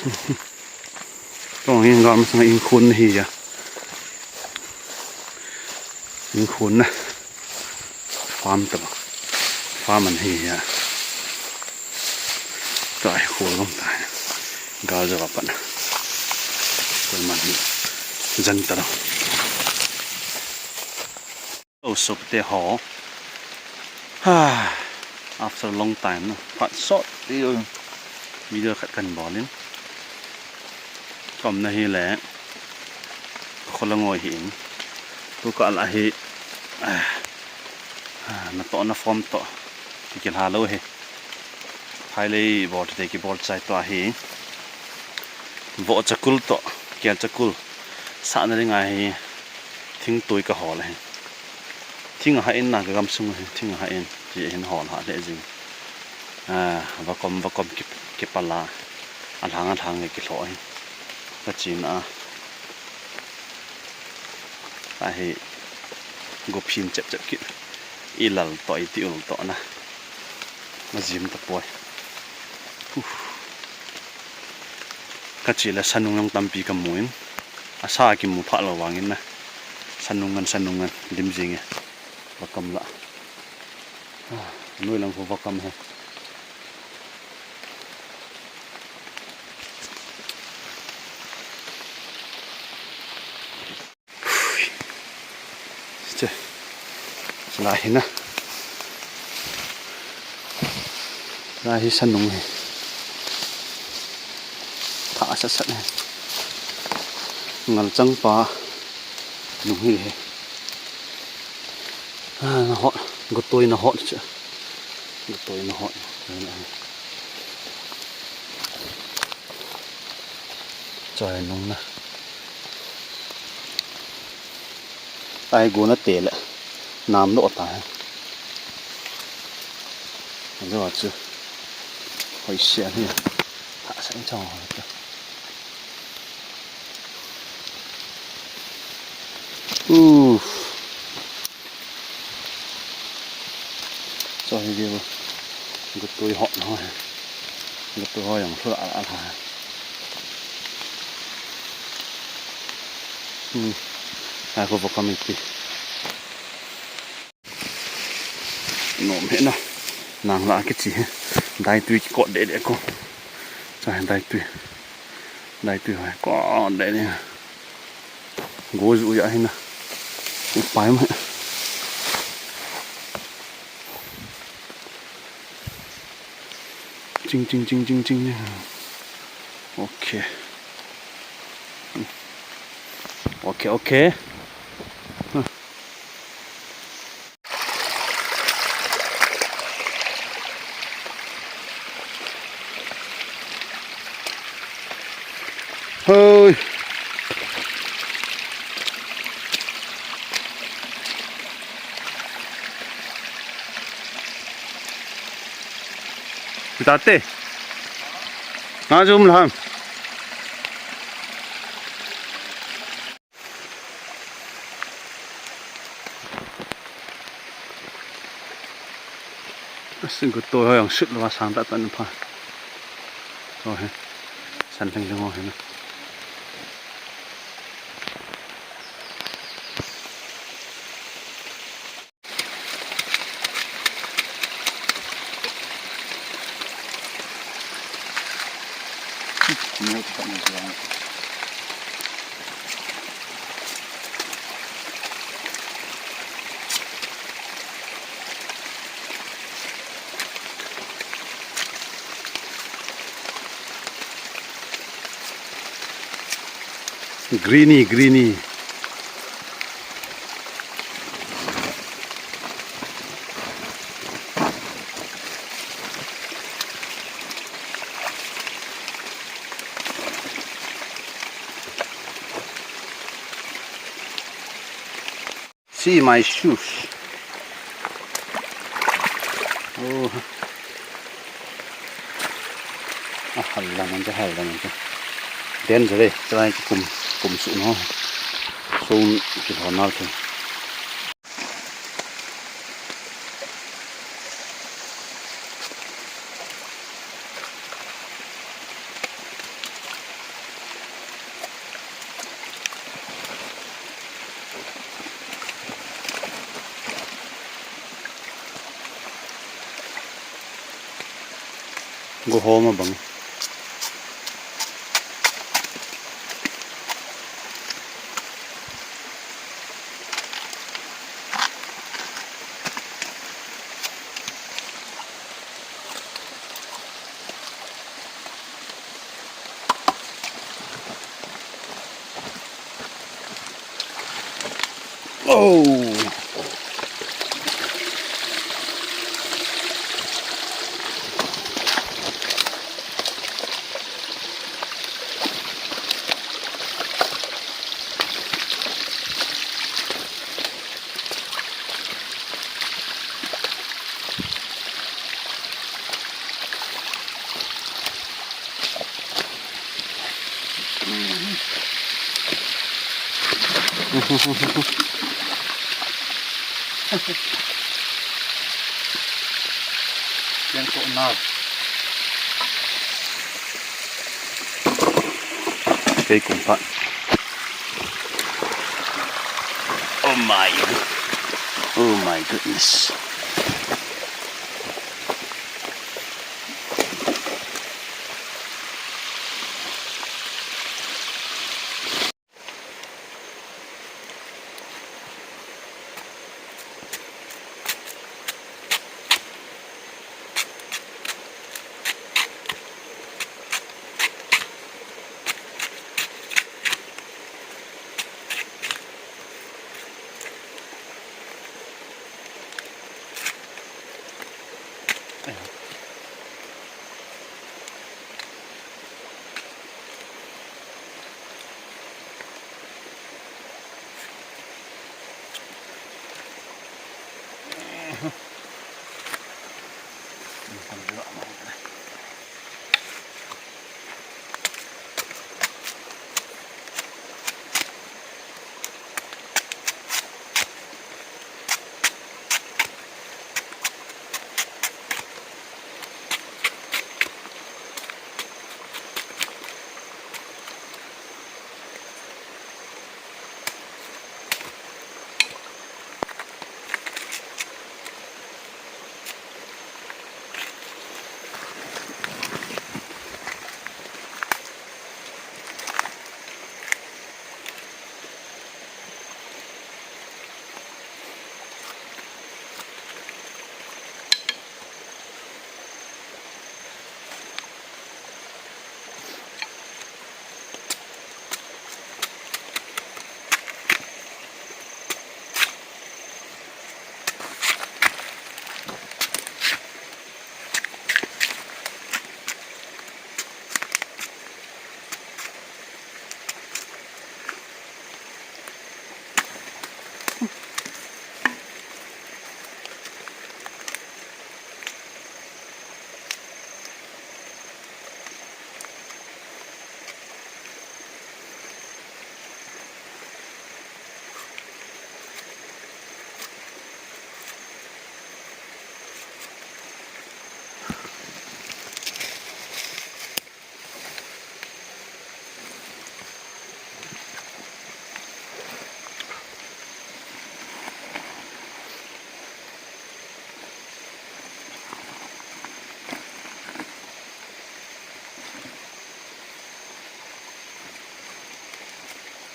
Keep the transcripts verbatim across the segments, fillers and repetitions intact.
Tong in gal masang in khun hi ya. In khun na. Farm ta ba. Farm an hi ya. Tai khun long tai. Gal ja ba pan. Koi man hi. Jan ta lo. O suk te ho. Ha. After a long time na. Phat sot ti video khat kan bol in. Kom na hi le. Khola ngoi hi in. Tu ka la hi. Ah. Ah, na to na form to. Ki ki la lo hi. Phailei bol te ki bol chai to hi. Vo chakul to. Kel chakul. Sa na ring a hi. Thing tui ka hol hi. Thing a ha in na ka gam sung hi. Thing a ha in. Ti hin hol ha le jing. Ah, vakom, vakom ki, ki pala. A lhang, a lhang ki lo hi. Ka chin a. Ahi, go phin chep chep ki. I lal to, i ti ul to na. A jim ta poi. Huh. Ka chi le sanung jong tampi ka mu in. A sa ki mu pha lo vang in na. Sanung ngan, sanung ngan. Dim jing e. Vakom la. Ah, noi lang ho vakom he. Che. Chila hi na. Chila hi sanung hi. Tha sat sat hi. Ngal chang pa nung hi hi. Ah, na hot. Gotoi na hot che. Gotoi na hot. Choi nung na. Ai go na te le. Nam lo ta. Zo chu. Hoi sia ni. Tha sang chang ho ta. Uh. Cho hi view. Gotoi hot na ho. Gotoi ho jong thula ala ala. Hmm. Ai ko vakom iti. Nom he na. Nang la kichi he. Dai tui ki kot de de ko. Cho hi dai tui. Dai tui ho kot de de. Go ju ya hi na. Upai ma. Ching, ching, ching, ching, ching. Okay. Okay, okay. Huh. Hoi. Tate. Nga jum lam. Asin ko to hoyang shoot lo sang ta tan pha. To he. San leng leng ho he na. Greeny, greeny. See my shoes. Oh. Ah, hala man cha, hala man cha. Danger eh, try kum, kum su no. Sun ki hon na. Go home abang. Oh. Yang ko na. Kei kum pha. Oh my. Oh my goodness.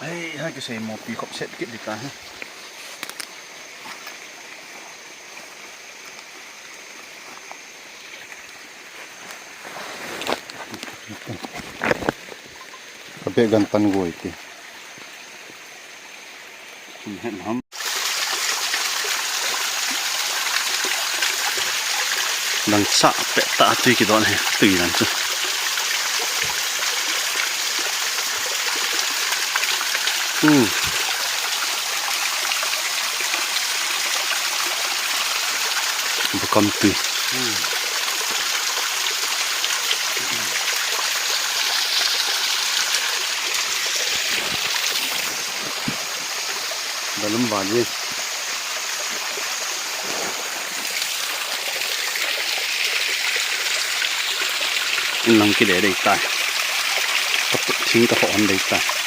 Hei, ha kisei mopi khop set kit ding ta hi. Ka beh gan tan goi ti. Hin het ham. Dang sa pet ta tui kidon hi, tui dang chu. Hmm. Bukam tui. Hmm. Balum vale. Inlang kile dei tai. Ka put thing ka hon dei tai.